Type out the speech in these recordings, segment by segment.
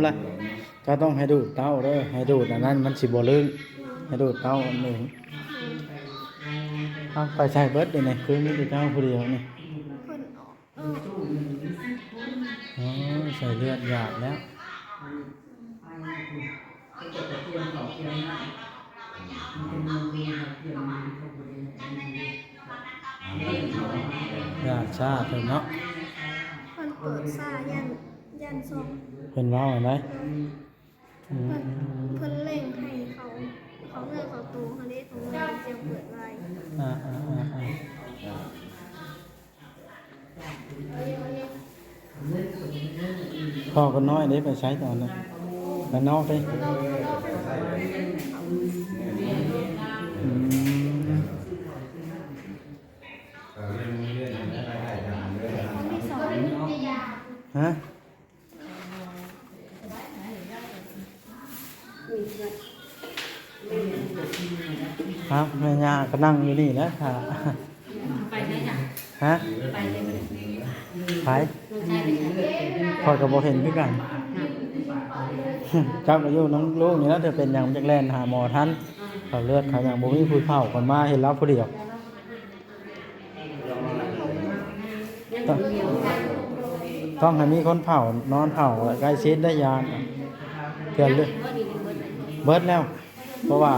ລະ ເຈົ້າຕ້ອງໃຫ້ດູດເຕົ້າເດີ ໃຫ້ດູດອັນນັ້ນມັນຊິບໍ່ລື່ນ ໃຫ້ດູດເຕົ້າອັນໜຶ່ງ. ເອົາ ໄປໃສເບິດເດນີ້ ຄືມີແຕ່ເຈົ້າຜູ້ດຽວນີ້? ເພິ່ນອອກ ອໍ ໃສ່ເລືອດຢາກແລ້ວ ຢາກຊ້າເພິ່ນເນາະ ເພິ່ນເປີດຊ້າ ຢ້ານ ຢ້ານຊອກ ເພິ່ນເວົ້າຫັ້ນໃດ. ອືມ ເພິ່ນ ເພິ່ນເລັ່ງໃຫ້ເຂົາ ເຂົາເນື້ອເຂົ້າໂຕຫັ້ນເດ້ ຂອງມັນຈຶ່ງເປີດໄວ. ອ່າໆໆໆ ພໍ່ຄົນນ້ອຍເດ້ ໄປໃສຕອນນັ້ນ? ໄປນອກເດ້. ອືມ ຮະ? ຮະ ແມ່ຍ່າກໍນັ່ງຢູ່ນີ້ແຫຼະ ຖ້າ ໄປໄດ້ຫຍັງ? ຮະ? ໄປໄດ້ຫຍັງ? ໃຜ? ນ້ອງຊາຍໄປໃສ? ຂ້ອຍກໍບໍ່ເຫັນຄືກັນ. ເຈົ້າກໍຢູ່ນຳລູກນີ້ແຫຼະ ເທື່ອເປັນຫຍັງມັນຈັກແລ່ນຫາໝໍທັນ. ເຂົ້າເລືອດເຂົ້າຫຍັງ ບໍ່ມີຜູ້ເຝົ້າ ຂ້ອຍມາເຫັນລາວຜູ້ດຽວ. ຕ້ອງ ຕ້ອງໃຫ້ມີຄົນເຝົ້າ ນອນເຝົ້າໃກ້ຊິດໄດ້ຍານ ເທື່ອເລືອດ ເບິດແລ້ວ ເພາະວ່າ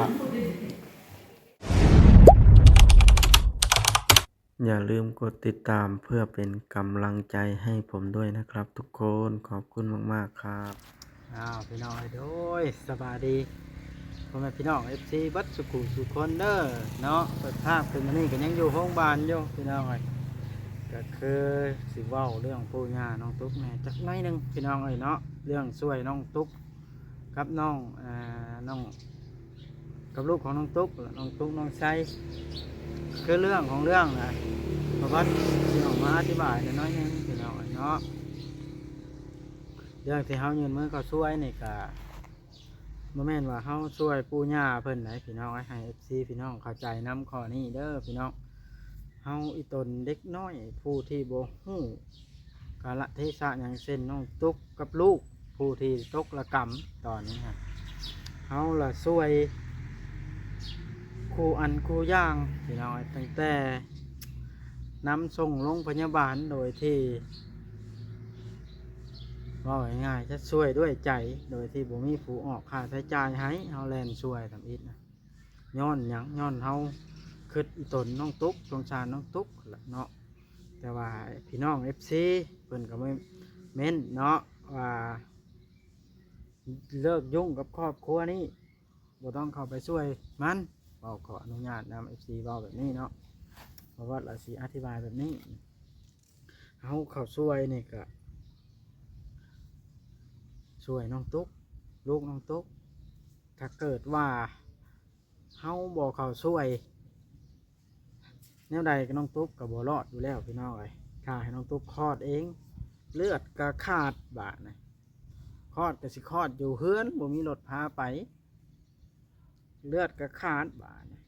ຢ່າລືມກົດຕິດຕາມເພື່ອເປັນກຳລັງໃຈໃຫ້ຜົມດ້ວຍນະຄັບທຸກຄົນ. ຂອບຄຸນມາກໆ ຄັບ. ອ້າວ ພີ່ນ້ອງເອີຍ ໂດຍ ສະບາຍດີ ພໍ່ແມ່ພີ່ນ້ອງ ເອັຟຊີ ເບິດສູ່ຜູ້ສູ່ຄົນເດີເນາະ. ເປີດພາບຂຶ້ນມານີ້ກໍຍັງຢູ່ໂຮງບານຢູ່ພີ່ນ້ອງເອີຍ. ກໍຄືຊິເວົ້າເລື່ອງປູ່ຍ່ານ້ອງຕຸກແດ່ຈັກໜ້ອຍໜຶ່ງພີ່ນ້ອງເອີຍເນາະ, ເລື່ອງຊ່ວຍນ້ອງຕຸກກັບນ້ອງ ເອີ ນ້ອງ ກັບລູກຂອງນ້ອງຕຸກ ນ້ອງຕຸກ ນ້ອງໄຊ. ຄືເລື່ອງຂອງເລື່ອງນະ ປະຫວັດຊິອອກມາອະທິບາຍໜ້ອຍໜຶ່ງພີ່ນ້ອງເອີຍເນາະ. ເລື່ອງທີ່ເຮົາຍື່ນມືເຂົ້າຊ່ວຍນີ້ກະ ບໍ່ແມ່ນວ່າເຮົາຊ່ວຍປູ່ຍ່າເພິ່ນໃດພີ່ນ້ອງເອີຍ, ໃຫ້ເອັຟຊີພີ່ນ້ອງເຂົ້າໃຈນຳຂໍ້ນີ້ເດີພີ່ນ້ອງ. ເຮົາອີ່ຕົນເດັກນ້ອຍຜູ້ທີ່ບໍ່ຮູ້ກາລະເທສະຫຍັງ ເຊັ່ນນ້ອງຕຸກກັບລູກຜູ້ທີ່ຕົກລະກຳຕອນນີ້ຫັ້ນ ເຮົາລະຊ່ວຍຄູ່ອັນຄູ່ຢ່າງພີ່ນ້ອງເອີຍ, ຕັ້ງແຕ່ນຳສົ່ງໂລງພະຍາບານໂດຍທີ່ ເວົ້າງ່າຍໆ ຈະຊ່ວຍດ້ວຍໃຈ ໂດຍທີ່ບໍ່ມີຜູ້ອອກຄ່າໃຊ້ຈ່າຍໃຫ້, ເຮົາແລ່ນຊ່ວຍທຳອິດນະ. ຍ້ອນຫຍັງ? ຍ້ອນເຮົາຄິດອີ່ຕົນນ້ອງຕຸກ, ສົງສານນ້ອງຕຸກຫັ້ນລະເນາະ. ແຕ່ວ່າພີ່ນ້ອງເອັຟຊີເພິ່ນກໍມາເມັ້ນເນາະ ວ່າເລີກຫຍຸ້ງກັບຄອບຄົວນີ້ ບໍ່ຕ້ອງເຂົ້າໄປຊ່ວຍມັນ. ເວົ້າຂໍອະນຸຍາດນຳເອັຟຊີເວົ້າແບບນີ້ເນາະ, ເພາະວ່າລາວຊິອະທິບາຍແບບນີ້. ເຮົາເຂົ້າຊ່ວຍນີ້ກະຊ່ວຍນ້ອງຕຸກ, ລູກນ້ອງຕຸກ. ຖ້າເກີດວ່າເຮົາບໍ່ເຂົ້າຊ່ວຍ ແນວໃດກໍນ້ອງຕຸກກໍບໍ່ລອດຢູ່ແລ້ວພີ່ນ້ອງເອີຍ. ຖ້າໃຫ້ນ້ອງຕຸກຄອດເອງ ເລືອດກໍຂາດບາດນີ້, ຄອດກໍຊິຄອດຢູ່ເຮືອນ ບໍ່ມີລົດພາໄປ, ເລືອດກໍຂາດບາດນີ້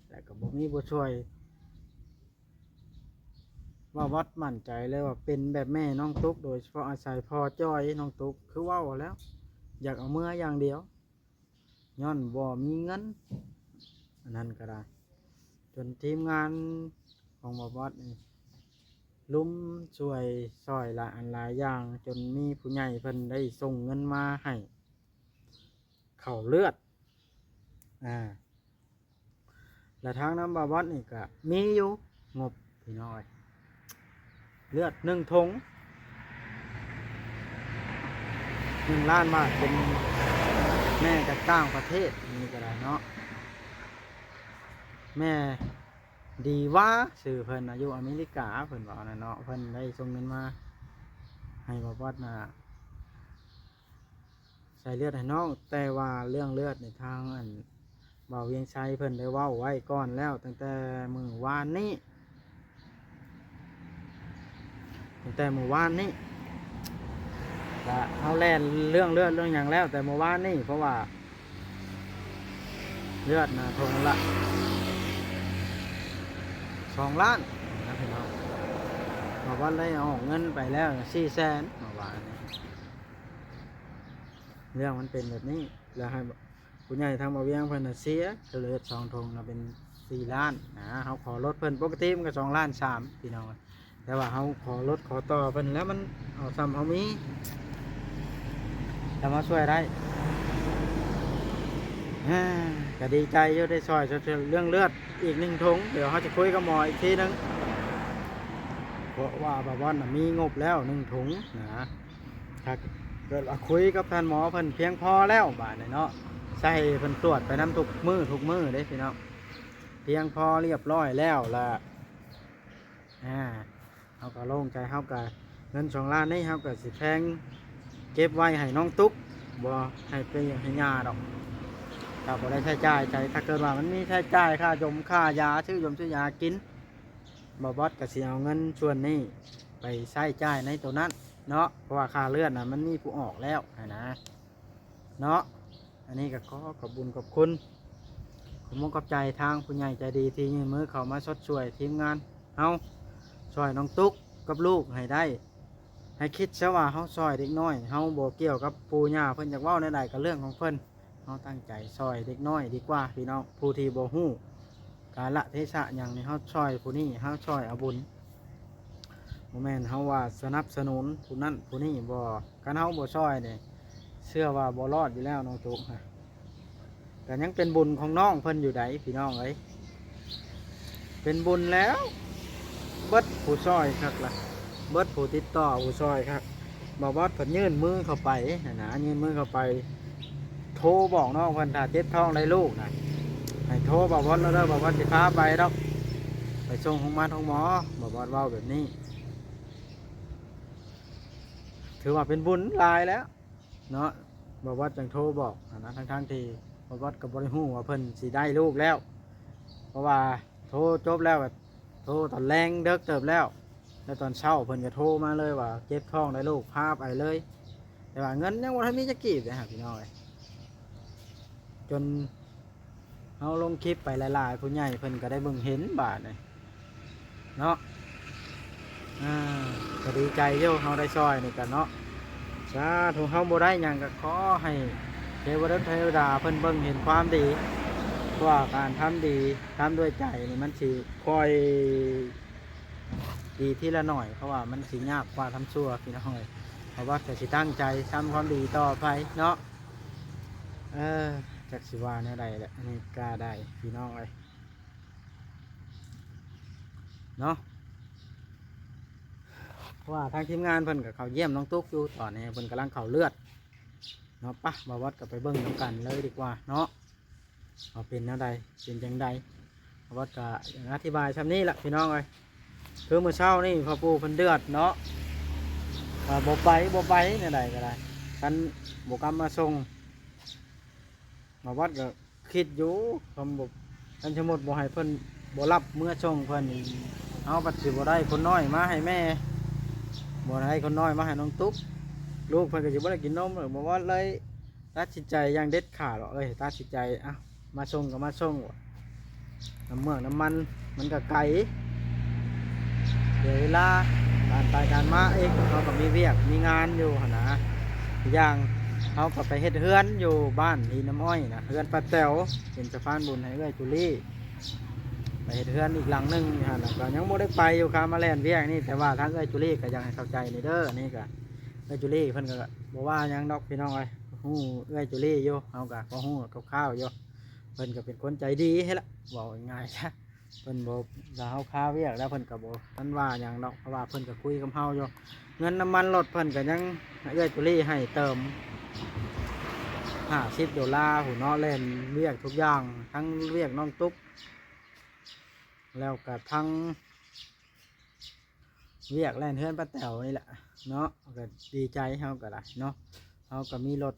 ແລ້ວກໍບໍ່ມີຜູ້ຊ່ວຍ. ບ່າວບອດໝັ້ນໃຈເລີຍວ່າເປັນແບບແມ່ນ້ອງຕຸກ, ໂດຍສະເພາະອາໄສພໍ່ຈ່ອຍນ້ອງຕຸກ, ຄືເວົ້າແລ້ວ ຢາກເອົາເມືອຢ່າງດຽວ ຍ້ອນບໍ່ມີເງິນ. ອັນນັ້ນກໍໄດ້ ຈົນທີມງານຂອງບ່າວບອດນີ້ລຸມຊ່ວຍຊ່ອຍຫຼາຍອັນຫຼາຍຢ່າງ, ຈົນມີຜູ້ໃຫຍ່ເພິ່ນໄດ້ສົ່ງເງິນມາໃຫ້ເຂົ້າເລືອດ. ອ່າ ແລະ ທາງນຳບ່າວບອດນີ້ກໍມີຢູ່ງົບພີ່ນ້ອງເອີຍ, ເລືອດໜຶ່ງຖົງ ໜຶ່ງລ້ານບາດ ເປັນແມ່ຈາກຕ່າງປະເທດນີ້ກໍໄດ້ເນາະ. ແມ່ດີວາ ຊື່ເພິ່ນນະ ຢູ່ອາເມລິກາ ເພິ່ນເວົ້ານັ້ນເນາະ. ເພິ່ນໄດ້ສົ່ງເງິນມາໃຫ້ບ່າວບອດນະ ໃສ່ເລືອດໃຫ້ນ້ອງ, ແຕ່ວ່າເລື່ອງເລືອດໃນທາງອັນ ບ່າວວຽງໄຊເພິ່ນໄດ້ເວົ້າໄວ້ກ່ອນແລ້ວ ຕັ້ງແຕ່ມື້ວານນີ້, ຕັ້ງແຕ່ມື້ວານນີ້. ກະເຮົາແລ່ນເລື່ອງເລືອດເລື່ອງຫຍັງແລ້ວແຕ່ມື້ວານນີ້, ເພາະວ່າເລືອດນະຖົງລະສອງລ້ານນະພີ່ນ້ອງ. ເມື່ອວານໄດ້ອອກເງິນໄປແລ້ວສີ່ແສນ ເມື່ອວານນີ້. ເລື່ອງມັນເປັນແບບນີ້ ແລ້ວໃຫ້ຜູ້ໃຫຍ່ທາງບ່າວວຽງເພິ່ນນະເສຍ ກໍເລີຍເຮັດສອງຖົງນະເປັນສີ່ລ້ານນະ. ເຮົາຂໍລົດເພິ່ນ ປົກກະຕິມັນກໍສອງລ້ານສາມ ພີ່ນ້ອງ ແຕ່ວ່າເຮົາຂໍລົດຂໍຕໍ່ເພິ່ນ ແລ້ວມັນເອົາສ່ຳເຮົາມີ ສ່ຳເຮົາຊ່ວຍໄດ້. ອາ ກໍດີໃຈຢູ່ ໄດ້ຊ່ອຍ ຊ່ອຍເລື່ອງເລືອດອີກໜຶ່ງຖົງ. ດຽວເຮົາຈະຄຸຍກັບໝໍອີກທີໜຶ່ງ ເພາະວ່າບ່າວບອນນະມີງົບແລ້ວໜຶ່ງຖົງນະ. ຖ້າເກີດວ່າຄຸຍກັບທ່ານໝໍເພິ່ນພຽງພໍແລ້ວບາດນີ້ເນາະ ໃສ່ເພິ່ນຕວດໄປນຳທຸກມື້ທຸກມື້ເດ້ພີ່ນ້ອງ ພຽງພໍລຽບຮ້ອຍແລ້ວລະ ອາ ເຮົາກໍໂລ່ງໃຈ. ເຮົາກໍເງິນສອງລ້ານນີ້ ເຮົາກໍຊິແພງເກັບໄວ້ໃຫ້ນ້ອງຕຸກ ບໍ່ໃຫ້ໄປໃຫ້ຍ່າດອກ ກໍບໍ່ໄດ້ໃຊ້ຈ່າຍໃຈ. ຖ້າເກີດວ່າມັນມີໃຊ້ຈ່າຍຄ່າຢົມຄ່າຢາ ຊື້ຢົມຊື້ຢາກິນ ບ່າວບອດກໍຊິເອົາເງິນສ່ວນນີ້ໄປໃຊ້ຈ່າຍໃນໂຕນັ້ນເນາະ ເພາະວ່າຄ່າເລືອດນະມັນມີຜູ້ອອກແລ້ວຫັ້ນນະເນາະ. ອັນນີ້ກໍຂໍຂອບບຸນຂອບຄຸນ ຂອບມຸກຂອບໃຈທາງຜູ້ໃຫຍ່ໃຈດີທີ່ຍື່ນມືເຂົ້າມາຊົດຊ່ວຍທີມງານເຮົາ ຊ່ອຍນ້ອງຕຸກກັບລູກໃຫ້ໄດ້. ໃຫ້ຄິດຊະວ່າເຮົາຊ່ອຍເດັກນ້ອຍ ເຮົາບໍ່ກ່ຽວກັບປູ່ຍ່າເພິ່ນ ຢາກເວົ້າແນວໃດກໍເລື່ອງຂອງເພິ່ນ. ເຮົາຕັ້ງໃຈຊ່ອຍເດັກນ້ອຍດີກວ່າພີ່ນ້ອງ ຜູ້ທີ່ບໍ່ຮູ້ກາລະເທສະຫຍັງນີ້ ເຮົາຊ່ອຍຜູ້ນີ້ ເຮົາຊ່ອຍເອົາບຸນ ບໍ່ແມ່ນເຮົາວ່າສະໜັບສະໜູນຜູ້ນັ້ນຜູ້ນີ້ບໍ່. ຄັນເຮົາບໍ່ຊ່ອຍນີ້ ເຊື່ອວ່າບໍ່ລອດຢູ່ແລ້ວນ້ອງຕຸກ. ກໍຍັງເປັນບຸນຂອງນ້ອງເພິ່ນຢູ່ໃດ໋ພີ່ນ້ອງເອີຍ ເປັນບຸນແລ້ວ ເບິດຜູ້ຊ່ອຍຄັກລະ ເບິດຜູ້ຕິດຕໍ່ຜູ້ຊ່ອຍຄັກ. ບ່າວບອດເພິ່ນຍື່ນມືເຂົ້າໄປຫັ້ນນະ ຍື່ນມືເຂົ້າໄປ ໂທບອກນ້ອງເພິ່ນ ຖ້າເຈັບທ້ອງໄດ້ລູກນະ ໃຫ້ໂທບ່າວບອດແລ້ວເດີ ບ່າວບອດຊິພາໄປດອກ ໄປສົ່ງໂຮງໝໍໂຮງໝໍ. ບ່າວບອດເວົ້າແບບນີ້ ຖືວ່າເປັນບຸນຫຼາຍແລ້ວເນາະ. ບ່າວບອດຈັ່ງໂທບອກຫັ້ນນະ ທັງໆທີ່ບ່າວບອດກໍບໍ່ໄດ້ຮູ້ວ່າເພິ່ນຊິໄດ້ລູກແລ້ວ ເພາະວ່າໂທຈົບແລ້ວ ໂທຕອນແລງເດິກເຕີບແລ້ວ ແລ້ວຕອນເຊົ້າເພິ່ນກໍໂທມາເລີຍວ່າເຈັບທ້ອງໄດ້ລູກ ພາໄປເລີຍ. ແຕ່ວ່າເງິນຍັງບໍ່ທັນມີຈັກກີບເດ້ຫາ ພີ່ນ້ອງເອີຍ ຈົນເຮົາລົງຄລິບໄປຫຼາຍໆ ຜູ້ໃຫຍ່ເພິ່ນກໍໄດ້ເບິ່ງເຫັນບາດນີ້ເນາະ. ອາ ກໍດີໃຈຢູ່ ເຮົາໄດ້ຊ່ອຍນີ້ກໍເນາະ ສາທຸ. ເຮົາບໍ່ໄດ້ຫຍັງກໍຂໍໃຫ້ເທວະດົນເທວະດາເພິ່ນເບິ່ງເຫັນຄວາມດີ ເພາະວ່າການທຳດີ ທຳດ້ວຍໃຈນີ້ ມັນຊິຄ່ອຍ ດີທີລະໜ້ອຍ ເພາະວ່າມັນຊິຍາກກວ່າທຳຊົ່ວພີ່ນ້ອງເອີຍ. ເພາະວ່າກໍຊິຕັ້ງໃຈທຳຄວາມດີຕໍ່ໄປເນາະ. ເອີ ຈັກຊິວ່າແນວໃດແຫຼະ ອັນນີ້ກໍໄດ້ພີ່ນ້ອງເອີຍເນາະ. ເພາະວ່າທາງທີມງານເພິ່ນກໍເຂົ້າຢ້ຽມນ້ອງຕຸກຢູ່ ຕອນນີ້ເພິ່ນກຳລັງເຂົ້າເລືອດເນາະ. ປະ ບ່າວວັດກໍໄປເບິ່ງນຳກັນເລີຍດີກວ່າເນາະ. ວ່າເປັນແນວໃດ ເປັນຈັ່ງໃດ ບ່າວວັດກໍອະທິບາຍຊ່ຳນີ້ລະພີ່ນ້ອງເອີຍ. ຄືມື້ເຊົ້ານີ້ພໍ່ປູ່ເພິ່ນເດືອດເນາະ ວ່າບໍ່ໄປ ບໍ່ໄປແນວໃດກໍໄດ້ ຄັນບໍ່ກັບມາສົ່ງ. ບ່າວວັດກໍຄິດຢູ່ ຄັນບໍ່ ຄັນສົມມຸດບໍ່ໃຫ້ເພິ່ນ ບໍ່ຮັບເມືອສົ່ງເພິ່ນ ເຮົາບັດຊິບໍ່ໄດ້ຄົນນ້ອຍມາໃຫ້ແມ່ ບໍ່ໄດ້ຄົນນ້ອຍມາໃຫ້ນ້ອງຕຸກ ລູກເພິ່ນກໍຊິບໍ່ໄດ້ກິນນົມ. ບ່າວວັດເລີຍ ຕັດສິນໃຈຢ່າງເດັດຂາດວ່າ ເອີຍ ຕັດສິນໃຈ ເອົ້າ ມາສົ່ງກໍມາສົ່ງ ນ້ຳເມືອກນ້ຳມັນມັນກໍໄກ ເສຍເວລາການໄປການມາອີກ. ເຮົາກໍມີວຽກມີງານຢູ່ຫັ້ນນະ. ອີກຢ່າງເຮົາກໍໄປເຮັດເຮືອນຢູ່ບ້ານຫີນນ້ຳອ້ອຍນະ ເຮືອນປ້າແຕ໋ວ ເປັນສະພານບຸນໃຫ້ເອື້ອຍຈູລີ ໄປເຮັດເຮືອນອີກຫຼັງໜຶ່ງຫັ້ນນະ ກໍຍັງບໍ່ໄດ້ໄປຢູ່ ຄາມາແລ່ນວຽກນີ້. ແຕ່ວ່າທາງເອື້ອຍຈູລີກໍຢາກໃຫ້ເຂົ້າໃຈນີ້ເດີ ນີ້ກໍ ເອື້ອຍຈູລີເພິ່ນກໍບໍ່ວ່າຫຍັງດອກພີ່ນ້ອງເອີຍ ຮູ້ເອື້ອຍຈູລີຢູ່ ເຮົາກໍພໍຮູ້ຄ່າວໆຢູ່. ເພິ່ນກໍເປັນຄົນໃຈດີຫັ້ນລະ ເວົ້າງ່າຍໆຊະ ເພິ່ນບໍ່ ຖ້າເຮົາຄາວຽກແລ້ວເພິ່ນກໍບໍ່ທັນວ່າຫຍັງດອກ ເພາະວ່າເພິ່ນກໍຄຸຍກັບເຮົາຢູ່. ເງິນນ້ຳມັນລົດເພິ່ນກໍຍັງ ເອື້ອຍຈູລີໃຫ້ເຕີມຫ້າສິບໂດລາພຸ້ນເນາະ ແລ່ນວຽກທຸກຢ່າງ ທັງວຽກນ້ອງຕຸກ ແລ້ວກໍທັງ ວຽກແລ່ນເຮືອນປ້າແຕ໋ວນີ້ແຫຼະເນາະ ກໍດີໃຈເຮົາກໍໄດ້ເນາະ. ເຮົາກໍມີລົດ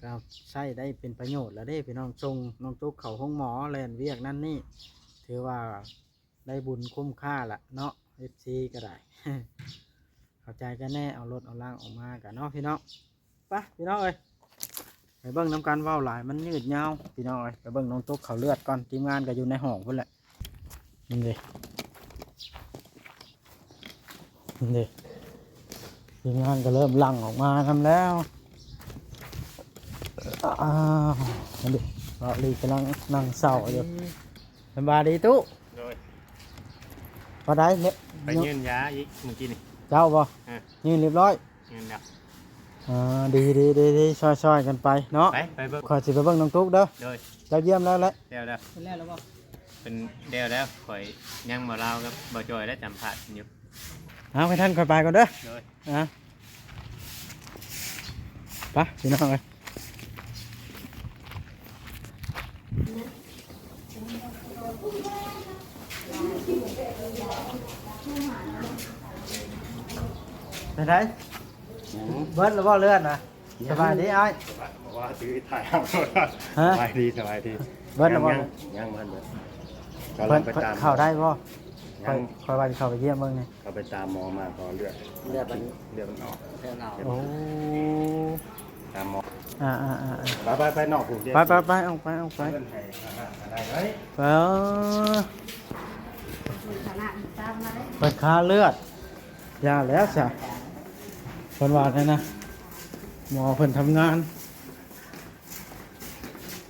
ກໍໃຊ້ໄດ້ເປັນປະໂຫຍດແລ້ວເດ້ພີ່ນ້ອງ ສົ່ງນ້ອງຕຸກເຂົ້າໂຮງໝໍ ແລ່ນວຽກນັ້ນນີ້ ຖືວ່າໄດ້ບຸນຄຸ້ມຄ່າລະເນາະ ເອັຟຊີກໍໄດ້. ເຂົ້າໃຈກັນແດ່ ເອົາລົດເອົາລາງອອກມາກັນເນາະພີ່ນ້ອງ. ໄປພີ່ນ້ອງເອີຍ ໄປເບິ່ງນຳກັນ ເວົ້າຫຼາຍມັນຍືດຍາວພີ່ນ້ອງເອີຍ. ໄປເບິ່ງນ້ອງຕຸກເຂົ້າເລືອດກ່ອນ ທີມງານກໍຢູ່ໃນຫ້ອງພຸ້ນແຫຼະ. ນີ້ເດ້ ນີ້ເດ້ ທີມງານກໍເລີ່ມຫຼັ່ງອອກມານຳແລ້ວ. ອ້າວ ອັນນີ້ ບ່າວລີກຳລັງນັ່ງເຊົາຢູ່. ສະບາຍດີຕູ້. ໂດຍ. ວ່າໄດ້ເນາະ ໄປຍື່ນຢາອີກມື້ກີ້ນີ້. ເຈົ້າບໍ່? ເອີ ຍື່ນຮຽບຮ້ອຍ. ເງິນດອກ. ອ່າ ດີໆໆ ຊ່ອຍໆກັນໄປເນາະ. ໄປ ໄປເບິ່ງ. ຂ້ອຍຊິໄປເບິ່ງນ້ອງຕຸກເດີ. ໂດຍ. ເຈົ້າຢ້ຽມແລ້ວແຫຼະ. ແລ້ວແລ້ວ. ເພິ່ນແລ້ວແລ້ວບໍ່? ເພິ່ນແລ້ວແລ້ວ. ຂ້ອຍຍັງບໍ່ລາວກັບບໍ່ຈ່ອຍ ແລະ ສຳພາດເພິ່ນຢູ່. ເອົາ ໃຫ້ທ່ານຂ້ອຍໄປກ່ອນເດີ. ໂດຍ. ອ່າ ໄປພີ່ນ້ອງເອີຍ. ເປັນໃດ? ຫຍັງ? ເບິດແລ້ວບໍ່ເລືອດນະ? ຍັງ. ສະບາຍດີອ້າຍ. ວ່າຊິຖ່າຍເອົາ. ຮະ? ສະບາຍດີ ສະບາຍດີ. ເບິດແລ້ວບໍ່? ຍັງ ຍັງ ຍັງບໍ່ທັນເບິດ. ເພິ່ນ ເພິ່ນເຂົ້າໄດ້ບໍ່? ຍັງ. ຂ້ອຍ ຂ້ອຍວ່າຊິເຂົ້າໄປຢ້ຽມເບິ່ງນີ້. ເຂົ້າໄປຕາມໝໍມາ ເພາະເລືອດ ເລືອດມັນ ເລືອດມັນອອກ. ເລືອດມັນອອກ. ໂອ້ ຕາມໝໍ. ອ່າໆໆໆ. ໄປໆໆ ນອກພຸ້ນ. ໄປໆໆ ອອກໄປ ອອກໄປ. ເພິ່ນໃຫ້ອາຫານໄດ້ເລີຍ. ເອີ ເພິ່ນຄາເລືອດ. ຢ່າແລ້ວຊະ ເພິ່ນວ່າແນວນັ້ນ. ໝໍເພິ່ນທຳງານ.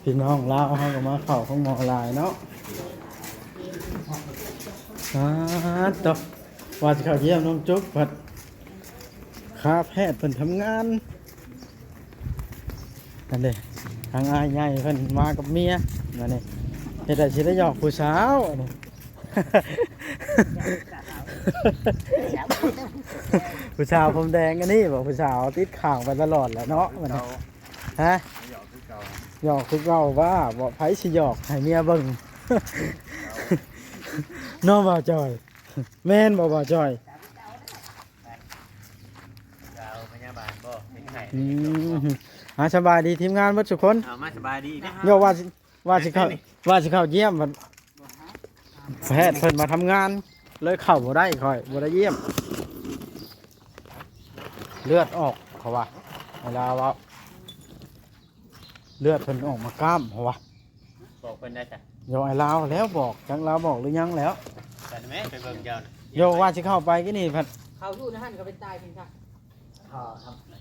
ພີ່ນ້ອງລາວເຮົາກໍມາເຝົ້າໂຮງໝໍຫຼາຍເນາະ. ອາ ໂຕ ວ່າຊິເຂົ້າຢ້ຽມນ້ອງຈຸກ ພັດຄາແພດເພິ່ນທຳງານ. ອັນນີ້ ທາງອ້າຍໃຫຍ່ເພິ່ນມາກັບເມຍ ອັນນີ້ ເຮັດໃດຊິໄດ້ຫຍອກຜູ້ສາວ ອັນນີ້ ຜູ້ສາວຜົມແດງອັນນີ້ບໍ? ຜູ້ສາວຕິດຂ້າງໄປຕະຫຼອດແຫຼະເນາະ ມັນ. ຮະ? ຫຍອກຄືເກົ່າ. ຫຍອກຄືເກົ່າວ່າ ບໍ່ ໃຜຊິຫຍອກໃຫ້ເມຍເບິ່ງ ເນາະ ບ່າວຈ່ອຍ? ແມ່ນບໍ່ ບ່າວຈ່ອຍ? ສາວພະຍາບານບໍ່? ເປັນໄຂ້. ອືມ ອ່າ ສະບາຍດີທີມງານເບິດທຸກຄົນ. ເອົາ ມາສະບາຍດີເນາະ. ໂຍ ວ່າຊິ ວ່າຊິເຂົ້າ ວ່າຊິເຂົ້າຢ້ຽມ ແພດເພິ່ນມາທຳງານ ເລີຍເຂົ້າບໍ່ໄດ້ ຂ້ອຍບໍ່ໄດ້ຢ້ຽມ. ເລືອດອອກ ເຂົາວ່າ ໃຫ້ລາວເວົ້າ ເລືອດເພິ່ນອອກມາກ້າມ ເຂົາວ່າ. ບອກເພິ່ນໄດ້ຊະ. ໂຍ ໃຫ້ລາວແລ້ວບອກ ຈັກລາວບອກຫຼືຍັງແລ້ວ. ໄປແມ່ ໄປເບິ່ງເຈົ້ານະ. ໂຍ ວ່າຊິເຂົ້າໄປກີ້ນີ້ພັດ ເຂົາຢູ່ໃນຫັ້ນກໍໄປຕາຍເປັນຊະ. ພໍ່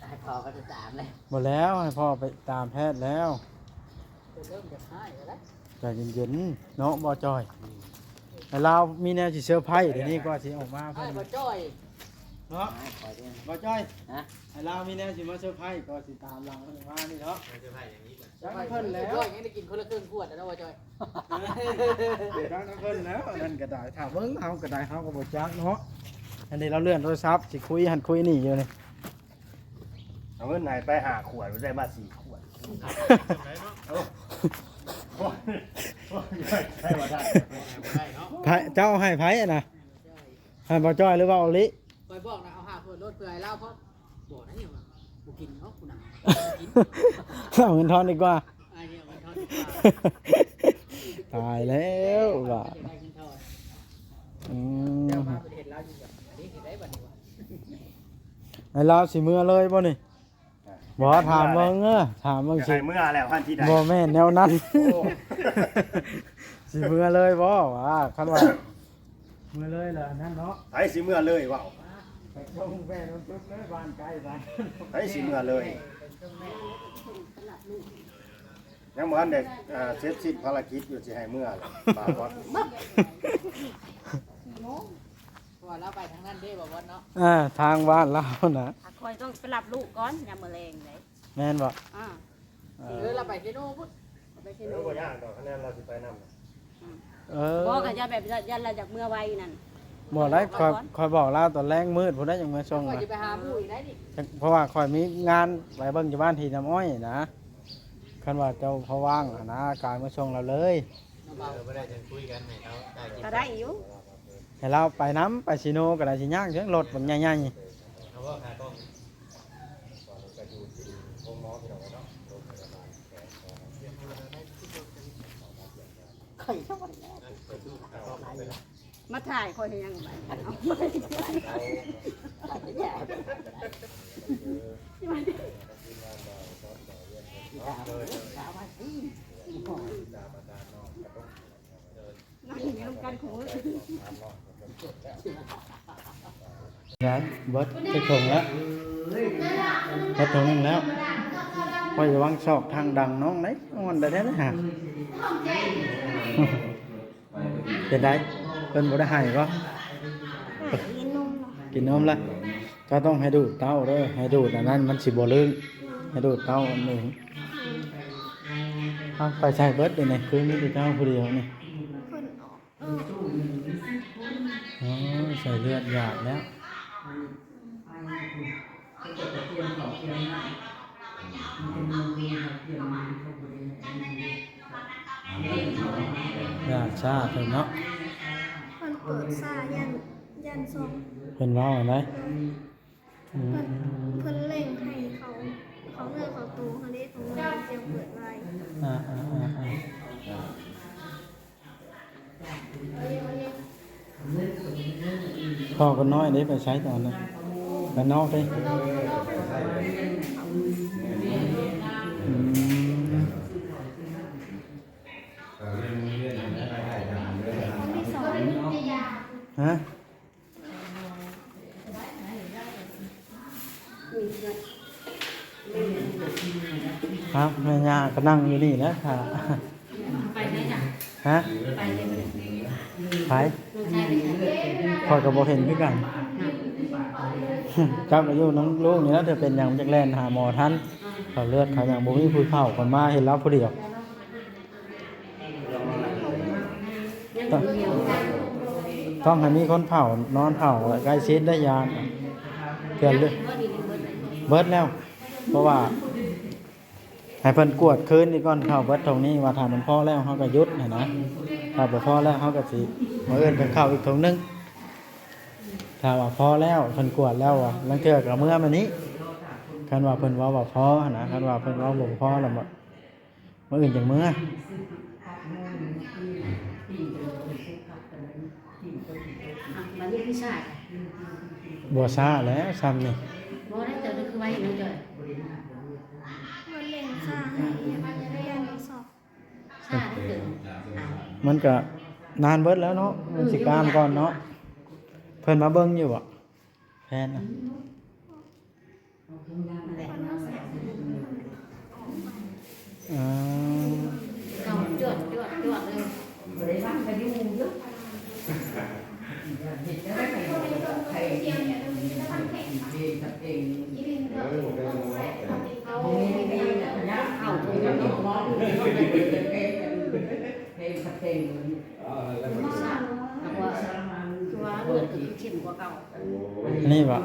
ໃຫ້ພໍ່ເຂົາໄປຕາມເລີຍ. ບໍ່ແລ້ວ ໃຫ້ພໍ່ໄປຕາມແພດແລ້ວ. ເພິ່ນເລີ່ມຈະຮ້າຍແລ້ວເດ້. ໃຈເຢັນໆ ເນາະ ບ່າວຈ່ອຍ. ອືມ ໃຫ້ລາວມີແນວຊິເຊີໄພ ດຽວນີ້ກວ່າຊິອອກມາ ເພິ່ນ ອ້າຍບ່າວຈ່ອຍ ເນາະ ບ່າວຈ່ອຍ. ຮະ? ໃຫ້ລາວມີແນວຊິມາເຊີໄພ ກໍຊິຕາມຫຼັງເພິ່ນມານີ້ເນາະ. ເຊີໄພຫຍັງອີກ? ຈັກນຳເພິ່ນແລ້ວ ຍັງໄດ້ກິນຄົນລະເຄິ່ງຂວດແລ້ວເນາະ ບ່າວຈ່ອຍ. ຈັກນຳເພິ່ນແລ້ວ ອັນນັ້ນກໍໄດ້ ຖ້າເບິ່ງເຮົາກໍໄດ້ ເຮົາກໍບໍ່ຈັກເນາະ. ອັນນີ້ລາວເລື່ອນໂທລະສັບ ຊິຄຸຍຫັ້ນຄຸຍນີ້ຢູ່ນີ້. ເອົາເງິນໃຫ້ໄປຫ້າຂວດ ໄດ້ມາສີ່ຂວດ. ໂອ້ຍ ໂອ້ຍ ໃຊ້ບໍ່ໄດ້. ໃຜ ເຈົ້າໃຫ້ໃຜນະ? ໃຫ້ບ່າວຈ້ອຍ ຫຼືວ່າອອລິ? ຂ້ອຍບອກນະ ເອົາຫ້າຂວດໂລດ ເພື່ອໃຫ້ລາວພໍ. ບໍ່ໄດ້ຫຍັງວ່າ ບໍ່ກິນເນາະ ກູນະ ບໍ່ກິນ. ເອົາເງິນທອນດີກວ່າ. ອາ ເອົາເງິນທອນດີກວ່າ. ຕາຍແລ້ວວ່າ. ອືມ ເຈົ້າມາໄປເຫັນລາວຢູ່ແບບນີ້ຊິໄດ້ບັດນີ້ວ່າ. ໃຫ້ລາວຊິເມືອເລີຍບໍ່ນີ້? ບໍ່ ຖາມເບິ່ງເອີ ຖາມເບິ່ງຊິ ຊິເມືອແລ້ວຫັ້ນທີ່ໃດ. ບໍ່ແມ່ນແນວນັ້ນ. ໂອ້ ຊິເມືອເລີຍບໍ່ວ່າ? ຄັນວ່າເມືອເລີຍລະອັນນັ້ນເນາະ. ໃຜຊິເມືອເລີຍເວົ້າ? ໄປສົ່ງແມ່ນ້ອງຕຸກເລີຍ ບ້ານໃກ້ບ້ານ. ໃຜຊິເມືອເລີຍ? ຍັງບໍ່ທັນໄດ້ ອ່າ ເສັດສິ້ນພາລະກິດຢູ່ ຊິໃຫ້ເມືອແລ້ວ ປາກວັດ. ເພາະວ່າລາວໄປທາງນັ້ນເດ້ ບໍ່ວັດເນາະ. ອ່າ ທາງບ້ານລາວນະ. ອ່ະ ຂ້ອຍຕ້ອງໄປຮັບລູກກ່ອນ ຍາມມື້ແລງເດ້. ແມ່ນບໍ່? ອ່າ ເອີ ເອີ ລາວໄປເຊໂນພຸ້ນ ໄປເຊໂນ. ເອີ ບໍ່ຍາກດອກ ຄະແນນລາວຊິໄປນຳ. ອືມ ເອີ ບໍ່ ກໍຢ້ານແບບ ຢ້ານລາວຢາກເມືອໄວນັ້ນ. ບໍ່ໄດ້ ຂ້ອຍ ຂ້ອຍບອກລາວຕອນແລງມືດພຸ້ນໄດ໋ ຈັ່ງມາສົ່ງ. ຂ້ອຍຊິໄປຫາໝູ່ອີກໄດ໋ນີ້ ເພາະວ່າຂ້ອຍມີງານໄປເບິ່ງຢູ່ບ້ານທີ່ນ້ຳອ້ອຍນະ. ຄັນວ່າເຈົ້າພໍວ່າງຫັ້ນນະ ກາຍມາສົ່ງລາວເລີຍ. ເອີ ບໍ່ໄດ້ ຈັ່ງຄຸຍກັນໃຫ້ເຂົາໄດ້ ກໍໄດ້ຢູ່ ໃຫ້ລາວໄປນຳ ໄປເຊໂນກໍໄດ້ ຊິຍາກຫຍັງ ລົດບັກໃຫຍ່ໆ. ເອົາບໍ່ ຂາກອງ ມາຖ່າຍຂ້ອຍເຮັດຫຍັງບາດນີ້? ໄດ້ ເບິດຈັກຖົງແລ້ວ? ເບິດຖົງໜຶ່ງແລ້ວ. ຂ້ອຍລະວັງຊອກທາງດັງນ້ອງໄດ໋ ອ່ອນແທ້ໆ ເລີຍຫາ. ເປັນໃດ? ເພິ່ນບໍ່ໄດ້ໃຫ້ບໍ່? ໃຫ້ກິນນົມລະ ກິນນົມລະ. ເຈົ້າຕ້ອງໃຫ້ດູດເຕົ້າເດີ ໃຫ້ດູດອັນນັ້ນມັນຊິບໍ່ລື່ນ ໃຫ້ດູດເຕົ້າອັນໜຶ່ງ. ເອົາ ໄປໃສເບິດເດນີ້? ຄືມີແຕ່ເຈົ້າຜູ້ດຽວນີ້. ເພິ່ນອອກ ອໍ ໃສ່ເລືອດຢາກແລ້ວ. ຢາກຊ້າເພິ່ນເນາະ. ເພິ່ນເປີດຊ້າ ຢ້ານ ຢ້ານຊອກ. ເພິ່ນເວົ້າອັນໃດ? ອືມ ເພິ່ນ ເພິ່ນເລັ່ງໃຫ້ເຂົາ ເຂົ້າເນື້ອເຂົ້າໂຕຫັ້ນເດ້ ຂອງເຮົາຈະເປີດໄວ. ອ່າໆໆໆ ພໍ່ຄົນນ້ອຍເດ້ ໄປໃສຕອນນັ້ນ? ໄປນອກເດ້. ອືມ ຮະ? ຮະ? ແມ່ຍ່າກໍນັ່ງຢູ່ນີ້ແຫຼະ ຖ້າ ໄປໄດ້ຫຍັງ? ຮະ? ໄປໄດ້ບໍ່? ໃຜ? ນ້ອງຊາຍໄປໃສ? ຂ້ອຍກໍບໍ່ເຫັນຄືກັນ. ເຈົ້າກໍຢູ່ນຳລູກນີ້ແຫຼະ ຖ້າເປັນຫຍັງມັນຈັກແລ່ນຫາໝໍທັນ. ເຂົ້າເລືອດເຂົ້າຫຍັງ ບໍ່ມີຜູ້ເຝົ້າ ເພິ່ນມາເຫັນລາວຜູ້ດຽວ. ຕ້ອງ ຕ້ອງໃຫ້ມີຄົນເຝົ້າ ນອນເຝົ້າໃກ້ຊິດໄດ້ ຢ້ານເທື່ອເລືອດເບິດແລ້ວ. ເພາະວ່າໃຫ້ເພິ່ນກວດຄືນນີ້ກ່ອນ ເຂົ້າເບິດຖົງນີ້ ວ່າຖ້າມັນພໍແລ້ວເຮົາກໍຢຸດຫັ້ນນະ. ຖ້າບໍ່ພໍແລ້ວເຮົາກໍຊິ ມື້ອື່ນກໍເຂົ້າອີກຖົງໜຶ່ງ. ຖ້າວ່າພໍແລ້ວ ເພິ່ນກວດແລ້ວວ່າ ລາງເທື່ອກໍເມືອມານີ້. ຄັນວ່າເພິ່ນເວົ້າວ່າພໍຫັ້ນນະ ຄັນວ່າເພິ່ນເວົ້າບໍ່ພໍແລ້ວ ມື້ອື່ນຈັ່ງເມືອ. ອ່ະ ບັດນີ້ຄືຊ້າ? ບໍ່ຊ້າແລ້ວ ຊ່ຳນີ້. ບໍ່ໄດ້ ເຈົ້າຄືໄວເນາະ ເຈົ້າ. ມັນເລັ່ງຊ້າໃຫ້ ຢ້ານມັນຊອກ. ຊ້າເກີນ. ອ່ະ ມັນກະນານເບິດແລ້ວເນາະ ມັນຊິກ້າມກ່ອນເນາະ. ເພິ່ນມາເບິ່ງຢູ່ບໍ່ ແພດນະ? ເອີ ເອົາ ຈວດ ຈວດ ຈວດເລີຍ. ເອົາ ເອົາ ເອົາ ເອົາ ເພງສະເພງ ຄືວ່າ ຄືວ່າເລືອດກໍຄືເຂັ້ມກວ່າເກົ່າ. ອັນນີ້ບໍ່?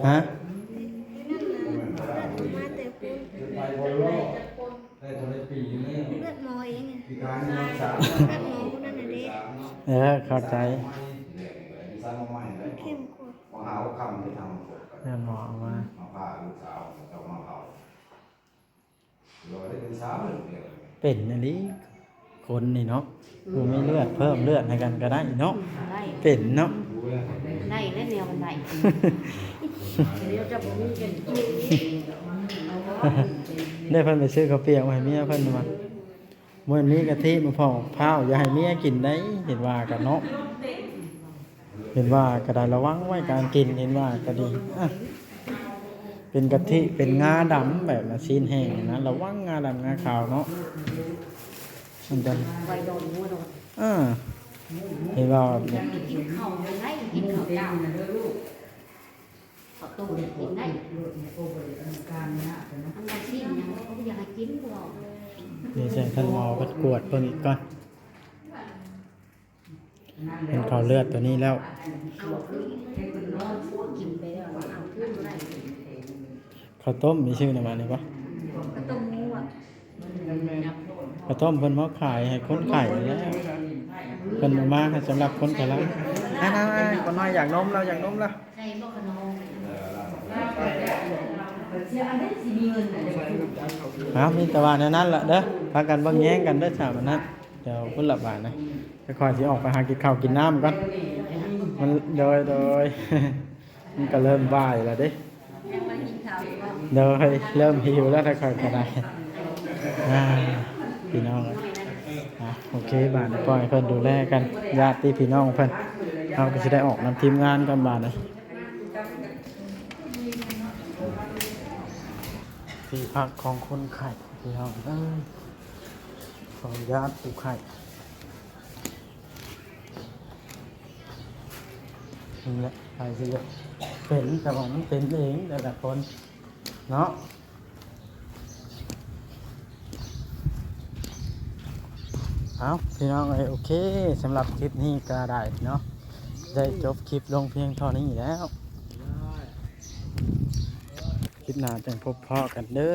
ຮະ? ເລືອດມອງເອງ ເລືອດມອງຜູ້ນັ້ນນະເດ້. ເອີ ເຂົ້າໃຈ. ເຂັ້ມກວ່າ ເລືອດໝໍເອົາມາ. ເປັນອີ່ຫຼີ ຄົນນີ້ເນາະ ບໍ່ມີເລືອດ ເພີ່ມເລືອດໃຫ້ກັນກໍໄດ້ເນາະ. ໄດ້ ເປັນເນາະ ໄດ້ແລ້ວແນວມັນໄດ້. ດຽວຈະບໍ່ມີເງິນກິນອີກ. ໄດ້ ເພິ່ນໄປຊື້ເຂົ້າປຽກມາໃຫ້ເມຍເພິ່ນວ່າ ມື້ນີ້ກະທິມາເຜົາພ້າວ ຢ່າໃຫ້ເມຍກິນໄດ໋ ເຫັນວ່າກັນເນາະ. ເຫັນວ່າກໍໄດ້ລະວັງໄວ້ການກິນ ເຫັນວ່າກໍດີ. ອ່ະ ເປັນກະທິ ເປັນງາດຳ ແບບວ່າຊີ້ນແຫ້ງນະ ລະວັງງາດຳງາຂາວເນາະ. ມັນຈະ ໄວ້ດອນງົວດອນ ເອີ ເຫັນວ່າ ກິນເຂົ້າໄດ້ ກິນເຂົ້າເຈົ້າ ເຂົ້າຕົ້ມກິນໄດ້. ອັນວ່າຊີ້ນຫຍັງ ເຂົາບໍ່ຢາກໃຫ້ກິນ ບໍ່. ນີ້ໃສ່ທ່ານໝໍເພິ່ນກວດເບິ່ງອີກກ່ອນ. ເຫັນເຂົ້າເລືອດຕົວນີ້ແລ້ວ ເອົາຄືນ ກິນໄປແລ້ວເອົາຄືນບໍ່ໄດ້. ເຂົ້າຕົ້ມມີຊື່ນຳອັນນີ້ບໍ່? ເຂົ້າຕົ້ມໝູອະ. ເຂົ້າຕົ້ມເພິ່ນມາຂາຍໃຫ້ຄົນໄຂ້ແລ້ວ ເພິ່ນເອົາມາໃຫ້ສຳລັບຄົນໄຂ້. ນັ້ນໆໆ ຄົນນ້ອຍຢາກນົມແລ້ວ ຢາກນົມແລ້ວ. ເອົາ ມີແຕ່ວ່າແນວນັ້ນລະເດີ ພາກັນເບິ່ງແຍງກັນເດີ ສາມອັນນັ້ນ. ດຽວພຸ້ນລະບາດນະ ດຽວຂ້ອຍຊິອອກໄປຫາກິນເຂົ້າກິນນ້ຳກ່ອນ. ມັນ ໂດຍ ໂດຍ ມັນກໍເລີ່ມບ່າຍລະເດ້. ໂດຍ ເລີ່ມຫິວແລ້ວ ຂ້ອຍກໍໄດ້. ອ່າ ພີ່ນ້ອງເອີຍ ອ່າ ໂອເຄ ບາດນີ້ປ່ອຍເພິ່ນດູແລກັນ ຍາດຕິພີ່ນ້ອງເພິ່ນ. ເຮົາກໍຊິໄດ້ອອກນຳທີມງານກ່ອນບາດນີ້. ທີ່ພັກຂອງຄົນໄຂ້ພີ່ນ້ອງເອີຍ ຂໍອະນຸຍາດຜູ້ໄຂ້. ນີ້ແຫຼະ ໃຜຊິຢາກເປັນ ແຕ່ວ່າມັນເປັນເອງແຕ່ລະຄົນເນາະ. ເອົາ ພີ່ນ້ອງເອີຍ ໂອເຄ ສຳລັບຄລິບນີ້ກໍໄດ້ເນາະ ໄດ້ຈົບຄລິບລົງພຽງເທົ່ານີ້ແລ້ວ. ຄລິບໜ້າຈັ່ງພົບພໍ້ກັນເດີ.